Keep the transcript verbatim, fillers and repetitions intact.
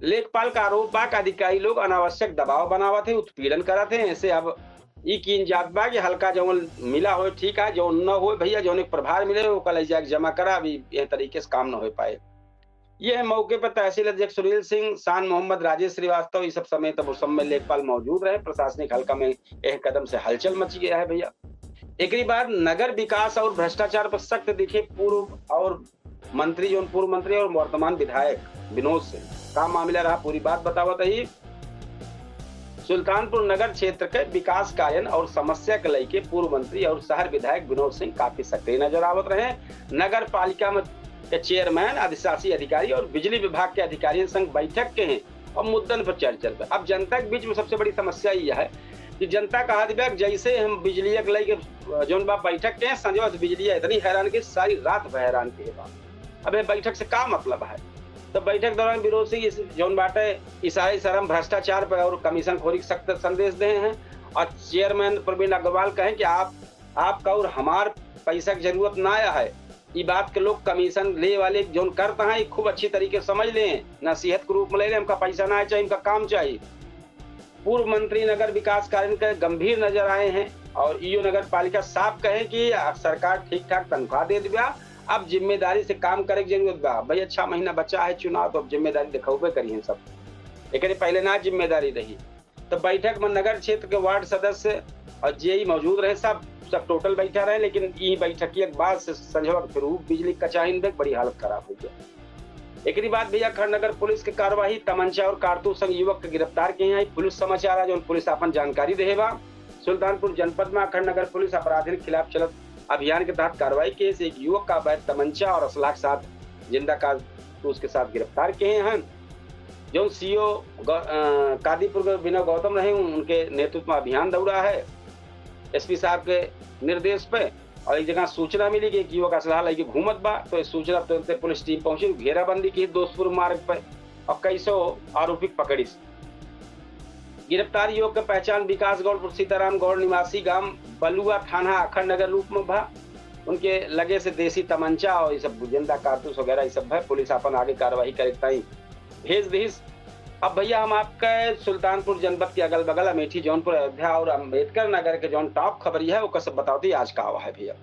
लेखपाल का आरोप बा कि अधिकारी लोग अनावश्यक दबाव बनावत हैं, उत्पीड़न करत हैं। ऐसे अब ई कीन जात बा कि हल्का जौन मिला होए ठीक है, जौन न होए भैया, जौन एक प्रभार मिले ओका ले जाके जमा करा, अभी यह तरीके से काम न हो पाए। यह मौके पर तहसील अध्यक्ष सुनील सिंह, शान मोहम्मद, राजेश श्रीवास्तव, ई सब समेत अब उस समय लेखपाल मौजूद रहे, प्रशासनिक हल्का में यह कदम से हलचल मच गया है भैया। एकरी बाद नगर विकास और भ्रष्टाचार पर सख्त दिखे पूर्व और मंत्री, जौन पूर्व मंत्री और वर्तमान विधायक विनोद सिंह, का मामला रहा, पूरी बात बतावत ही। सुल्तानपुर नगर क्षेत्र के विकास कार्य और समस्या के लेके पूर्व मंत्री और शहर विधायक विनोद सिंह काफी सक्रिय नजर आवत रहे। नगर पालिका में के चेयरमैन, अधिशासी अधिकारी और बिजली विभाग के अधिकारियों संग बैठक के हैं और मुद्दन पर चर्चा चल रहा। अब जनता के बीच में सबसे बड़ी समस्या यह है कि जनता कहा दिबा कि जैसे हम बिजली के लेके जौन बा बैठक के हैं, संजय से बिजली इतनी हैरान की, सारी रात भर हैरान के बा। अब ये बैठक से का मतलब है? तो बैठक दौरान विरोध सिंह इस जौन बाटे ईसाई शर्म, भ्रष्टाचार पर और कमीशन खोरी के सख्त संदेश दे हैं। और चेयरमैन प्रवीण अग्रवाल कहें कि आप, आपका और हमार पैसा की जरूरत ना आया है। ई बात के लोग कमीशन ले वाले जौन करता है, खूब अच्छी तरीके से समझ लें, नसीहत के रूप में ले लें, हमका पैसा ना चाहिए, हमका काम चाहिए। पूर्व मंत्री नगर विकास कार्य के गंभीर नजर आए हैं और ईओ नगर पालिका साफ कहे कि सरकार ठीक ठाक तनख्वाह दे दिबा, अब जिम्मेदारी से काम करे के जरूरत बा। भैया, छह महीना बचा है चुनाव, तो अब जिम्मेदारी दिखावे करिए सब, एकरे पहले ना जिम्मेदारी रही। तो बैठक में नगर क्षेत्र के वार्ड सदस्य और जेई मौजूद रहे, सब, सब टोटल बैठा रहे, लेकिन ई बैठक के बाद से संझवा के फिर ऊ बिजली कचाइन देख बड़ी हालत खराब हो गया। एकरी बाद भैया खड़नगर पुलिस के कार्यवाही, तमंचा और कारतूस संग युवक के गिरफ्तार किए हैं। पुलिस समाचार आज उन पुलिस आपन जानकारी देहे बा। सुल्तानपुर जनपद में खड़नगर पुलिस अपराधियों के खिलाफ चलत अभियान के तहत कार्रवाई के से एक युवक का अवैध तमंचा और असलाह के साथ जिंदा कारतूस के साथ गिरफ्तार किए हैं। जौन सीओ गौ-, अ, कादीपुर के विनय गौतम रहे, उनके नेतृत्व में अभियान दौड़ा है एसपी साहब के निर्देश पे। और एक जगह सूचना मिली कि एक युवक असलहा लेके घूमत बा, तो इस सूचना पे तुरंते पुलिस टीम पहुंची, घेराबंदी की दोस्तपुर मार्ग पे और कई सौ आरोपी पकड़िस। गिरफ्तार युवक के पहचान विकास गौड़, सीताराम गौड़ निवासी गांव बलुआ, थाना अखड़ नगर रूप में भा। उनके लगे से देसी तमंचा और ये सब जिंदा कारतूस वगैरह ये सब है। पुलिस अपन आगे कार्रवाई करे ताई भेज दिहिस। अब भैया हम आपके सुल्तानपुर जनपद के अगल बगल अमेठी, जौनपुर, अयोध्या और अम्बेडकर नगर के जौन टॉप खबरी है ओकर सब बतावती आज का आवा है भैया।